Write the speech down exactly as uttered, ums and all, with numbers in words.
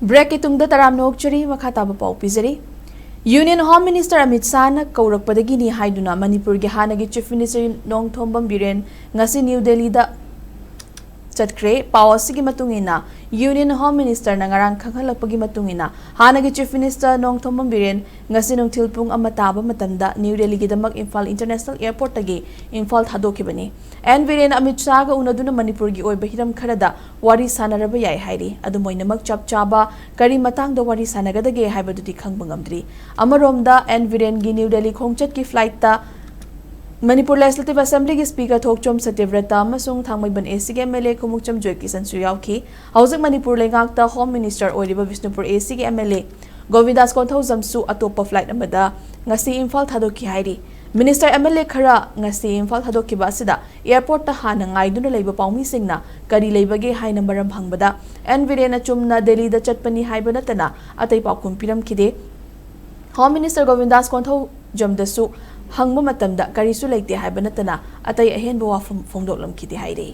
ꯕ꯭ꯔꯦꯛꯀꯤ ꯇꯨꯡꯗ ꯇꯔꯥꯝꯅ ꯑꯣꯛꯆꯔꯤ꯫ ꯃꯈꯥ ꯇꯥꯕ ꯄꯥꯎ ꯄꯤꯖꯔꯤ꯫ ꯌꯨꯅꯤꯌꯟ ꯍꯣꯝ ꯃꯤꯅꯤꯁꯇꯔ ꯑꯃꯤꯠ ꯁꯥꯍꯅ ꯀꯧꯔꯛꯄꯗꯒꯤꯅꯤ ꯍꯥꯏꯗꯨꯅ ꯃꯅꯤꯄꯨꯔꯒꯤ ꯍꯥꯟꯅꯒꯤ ꯆꯤꯐ ꯃꯤꯅꯤꯁꯇꯔ ꯅꯣꯡꯊꯣꯝꯕꯝ ꯕꯤꯔꯦꯟ ꯉꯁꯤ ꯅ꯭ꯌꯨ ꯗꯦꯜꯂꯤꯗ ꯆꯠꯈ꯭ꯔꯦ꯫ ꯄꯥꯎ ꯑꯁꯤꯒꯤ ꯃꯇꯨꯡ ꯏꯟꯅ, ꯌꯨꯅꯤꯌꯟ ꯍꯣꯝ ꯃꯤꯅꯤꯁꯇꯔꯅ ꯉꯔꯥꯡ ꯈꯪꯍꯜꯂꯛꯄꯒꯤ ꯃꯇꯨꯡ ꯏꯟꯅ, ꯍꯥꯟꯅꯒꯤ ꯆꯤꯐ ꯃꯤꯅꯤꯁꯇꯔ ꯅꯣꯡꯊꯣꯝꯕꯝ ꯕꯤꯔꯦꯟ ꯉꯁꯤ ꯅꯨꯡꯊꯤꯜ ꯄꯨꯡ ꯑꯃ ꯇꯥꯕ ꯃꯇꯝꯗ ꯅ꯭ꯌꯨ ꯗꯦꯜꯂꯤꯒꯤꯗꯃꯛ ꯏꯝꯐꯥꯜ ꯏꯟꯇꯔꯅꯦꯁꯅꯦꯜ ꯑꯦꯌꯔꯄꯣꯔꯠꯇꯒꯤ ꯏꯝꯐꯥꯜ ꯊꯥꯗꯣꯛꯈꯤꯕꯅꯤ꯫ ꯑꯦꯟ ꯕꯤꯔꯦꯟ ꯑꯃꯤꯠ ꯁꯥꯍꯒ ꯎꯅꯗꯨꯅ ꯃꯅꯤꯄꯨꯔꯒꯤ ꯑꯣꯏꯕ ꯍꯤꯔꯝ ꯈꯔꯗ ꯋꯥꯔꯤ ꯁꯥꯟꯅꯔꯕ ꯌꯥꯏ ꯍꯥꯏꯔꯤ꯫ ꯑꯗꯨꯝ ꯑꯣꯏꯅꯃꯛ, ꯆꯞ ꯆꯥꯕ ꯀꯔꯤ ꯃꯇꯥꯡꯗ ꯋꯥꯔꯤ ꯁꯥꯟꯅꯒꯗꯒꯦ ꯍꯥꯏꯕꯗꯨꯗꯤ ꯈꯪꯕ ꯉꯝꯗ꯭ꯔꯤ꯫ ꯑꯃꯔꯣꯝꯗ, ꯑꯦꯟ ꯕꯤꯔꯦꯟꯒꯤ ꯅ꯭ꯌꯨ ꯗꯦꯜꯂꯤ ꯈꯣꯡꯆꯠꯀꯤ ꯐ꯭ꯂꯥꯏꯠꯇ ꯃꯅꯤꯄꯨꯔ ꯂꯦꯖꯤꯁꯂꯦꯇꯤꯚ ꯑꯦꯁꯦꯝꯕ꯭ꯂꯤꯒꯤ ꯁ꯭ꯄꯤꯀꯔ ꯊꯣꯛꯆꯣꯝ ꯁꯇ꯭ꯌꯕ꯭ꯔꯇ ꯑꯃꯁꯨꯡ ꯊꯥꯡꯃꯩꯕꯟ ꯑꯦꯁꯤꯒꯤ ꯑꯦꯝ ꯑꯦꯜ ꯑꯦ ꯈꯣꯡꯎꯞꯆꯝ ꯖꯣꯏꯀꯤꯁꯟꯁꯨ ꯌꯥꯎꯈꯤ꯫ ꯍꯧꯖꯤꯛ ꯃꯅꯤꯄꯨꯔ ꯂꯩꯉꯥꯛꯇ ꯍꯣꯝ ꯃꯤꯅꯤꯁꯇꯔ ꯑꯣꯏꯔꯤꯕ ꯕꯤꯁꯅꯨꯄꯨꯔ ꯑꯦꯁꯤꯒꯤ ꯑꯦꯝ ꯑꯦꯜ ꯑꯦ ꯒꯣꯕꯤꯟꯗꯥꯁ ꯀꯣꯟꯊꯧꯖꯝꯁꯨ ꯑꯇꯣꯞꯄ ꯐ꯭ꯂꯥꯏꯠ ꯑꯃꯗ ꯉꯁꯤ ꯏꯝꯐꯥꯜ ꯊꯥꯗꯣꯛꯈꯤ ꯍꯥꯏꯔꯤ꯫ ꯃꯤꯅꯤꯁꯇꯔ, ꯑꯦꯝ ꯑꯦꯜ ꯑꯦ ꯈꯔ ꯉꯁꯤ ꯏꯝꯐꯥꯜ ꯊꯥꯗꯣꯛꯈꯤꯕ ꯑꯁꯤꯗ ꯑꯦꯌꯔꯄꯣꯔꯠꯇ ꯍꯥꯟꯅ ꯉꯥꯏꯗꯨꯅ ꯂꯩꯕ ꯄꯥꯎꯃꯤꯁꯤꯡꯅ ꯀꯔꯤ ꯂꯩꯕꯒꯦ ꯍꯥꯏꯅ ꯃꯔꯝ ꯍꯪꯕꯗ, ꯑꯦꯟ ꯕꯤꯔꯦꯟ ꯑꯆꯨꯝꯅ ꯗꯦꯜꯂꯤꯗ ꯆꯠꯄꯅꯤ ꯍꯥꯏꯕ ꯅꯠꯇꯅ ꯑꯇꯩ ꯄꯥꯎꯈꯨꯝ ꯄꯤꯔꯝꯈꯤꯗꯦ꯫ ꯍꯣꯝ ꯃꯤꯅꯤꯁꯇꯔ ꯒꯣꯕꯤꯟꯗꯥꯁ ꯀꯣꯟꯊꯧꯖꯝꯗꯁꯨ ꯍꯪꯕ ꯃꯇꯝꯗ ꯀꯔꯤꯁꯨ ꯂꯩꯇꯦ ꯍꯥꯏꯕ ꯅꯠꯇꯅ ꯑꯇꯩ ꯑꯍꯦꯟꯕ ꯋꯥꯐꯝ ꯐꯣꯡꯗꯣꯛꯂꯝꯈꯤꯗꯦ ꯍꯥꯏꯔꯤ꯫